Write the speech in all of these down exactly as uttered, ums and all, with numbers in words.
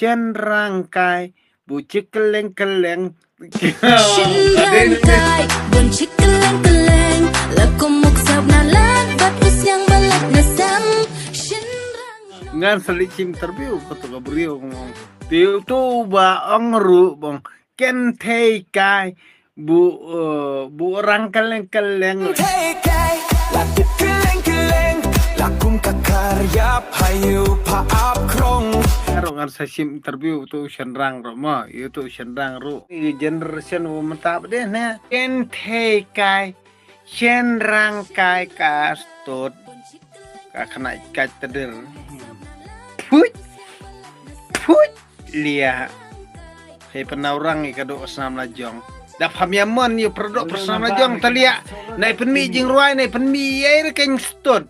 Shen rangkai, bu chik keleng keleng. Shin rangkai, bun chik keleng keleng. La kum muk sap na lad, bat us yang balat na sam. Shin rang. Ngan sa leit shim interview ka tu ka briew ngong. Tiu tu ba ong ru bong. Ken thei kai, bu uh, bu rang keleng keleng. Thei kai, la tip keleng keleng. La kum ka kar yap hayu pa ap krong. Aro ngan sa shim interview tu shen rang ru ma, yu tu shen rang ru. I generation u mentap deh ne. Ken thei kai, shen rang kai ka stot. Ka kena ikat tedir. Put, put, lia. Hei penau rang i kadok senam lajong. Dap ham yamon yu perdok persenam lajong taliak. Nai penmi jingruai, nai penmi yai rekeng stot.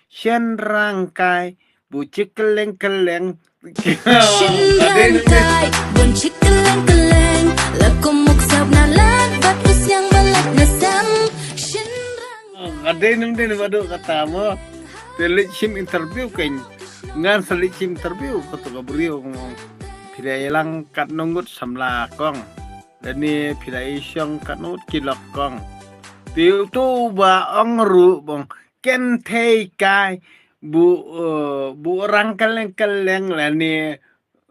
Shen rang kai, bu chik keleng keleng. Shin rang kai, bun chik keleng keleng. La kum muk sap na lad, bat us yang balat na sam. Shin rang. Kadai nem dai nem adu kata mo. Te leit shim interview keng. Ngan sa leit shim interview ka tu ka briew ngong. Phi da ilang kat nongut samla kong. Lani phi da ishong kat nongut kilok kong. Tiu tu ba ong ru bong. Ken thei kai, bu uh, bu rang keleng keleng lani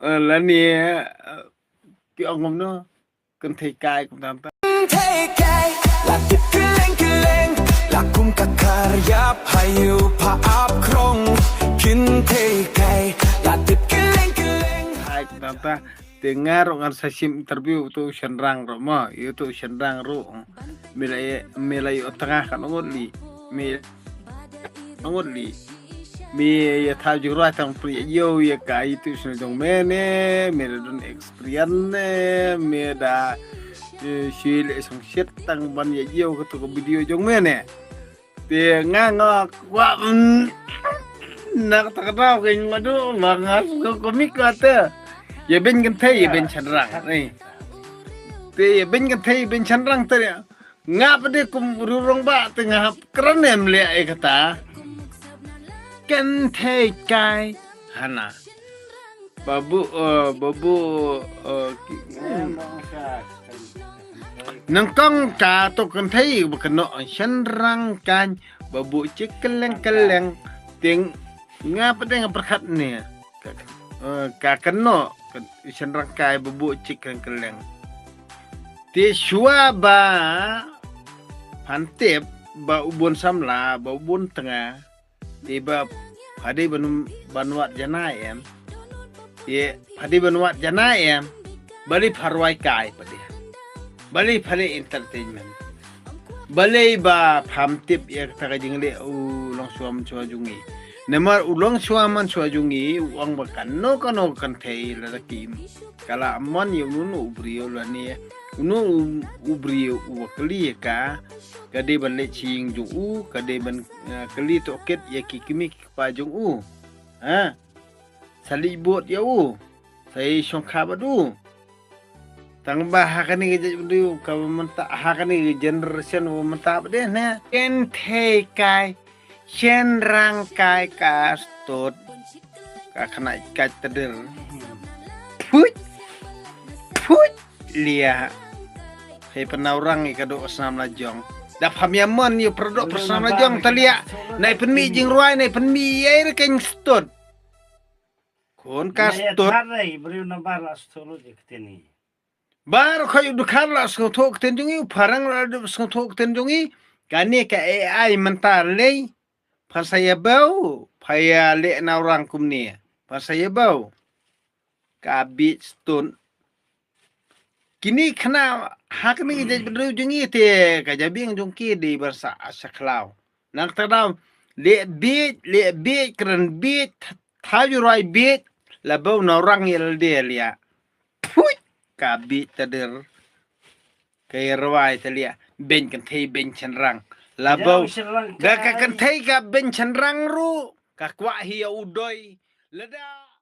uh, lani uh, ki ong ngom no. Ken thei kai kum tam tam. Thei kai, la tip keleng keleng. La kum ka kar yap hayu pa ap krong. Kin thei kai, la tip keleng keleng. Kai kum tam tam. Te nga ru ngan sa shim interview tu shen rang ru ma, yu tu shen rang ru. Mi la mi la yu tengah kan ngut li. Mi ngut li. Mi ya tha jingruai tang pri yu ya ka itu shen jong me ne, mi da don experience ne, mi da eh, shi le song shit tang ban ya yu ka tu ka video jong me ne. Te nga nga kwa mm, nak tak tahu ke ngadu ma nga ko komik kata. Ya ben kan thei ya ben chanrang. Eh. Te ya ben kan thei ya ben chanrang te ya. Nga pede kum rurong ba te nga kran em le ai kata. Kan thei kai hana. Babu uh, babu uh, ki- Nangkong ka tu kan thei ba kano shen rang kan babu chik keleng keleng ting nga pede nga perkhat ne. Ka, uh, ka kano shen rang kai babu chik keleng keleng. Ti shua ba phan tip ba ubun samla ba ubun tengah. Ti ba pha dei ban ban wat janai em. Ye pha dei ban wat janai em. Balei pha rwai kai pha dei. Balei pha dei entertainment. Balei ba pham tip ya kata ka jingleh u longshuwa mansuwa jong ngi. Namar u longshuwa mansuwa jong ngi u ong ba kano kano kan thei lada kim. Ka la mon ya unu u briew lane unu u briew u wa kali ya ka. Ka dei ban leh sha ïing jong u, ka dei ban uh, kali tohkit ya ki kmie ki kpa jong u. Ha? Sa leit bud ya u. Sa ïa shongkha bad u. Tang ba ha kane ka jait bynriew ka ba mynta ha kane ka generation ba mynta ba deh ne. Ken thei kai shen rang kai ka stot. Ka kena ikat tedir. Put. Put. Lia. Hei penau rang i kadok senam lajong. Dap ham yamon yu perdok persenam lajong taliak. Nai penmi jingruai nai penmi yai rekeng stot. Kon ka stot. Briew na bar la stot lut je kteni. Bar khoi dukhan la sngewthuh ktien jong ngi, u pharang la sngewthuh ktien jong ngi. Kane ka A I mynta lei. Phan sa ïa bau, pha ïa leh na u rang kumne. Phan sa ïa bau. Ka bit stone. Kini khana ha kini jait bynriew jong ngi te ka jabieng jong ki dei ban sa a shakhlaw. Nang ta dau leh bit, leh bit, kren bit, tha ju roi bit, la bau na u rang ïa lade lia. Phuit ka bit ta der. Ka ïa rwai ta lia. Beiñ kynthei beiñ shynrang. La bau. Da ka kynthei ka beiñ shynrang ruh. Ka kwah hi ïa u doi. Lada.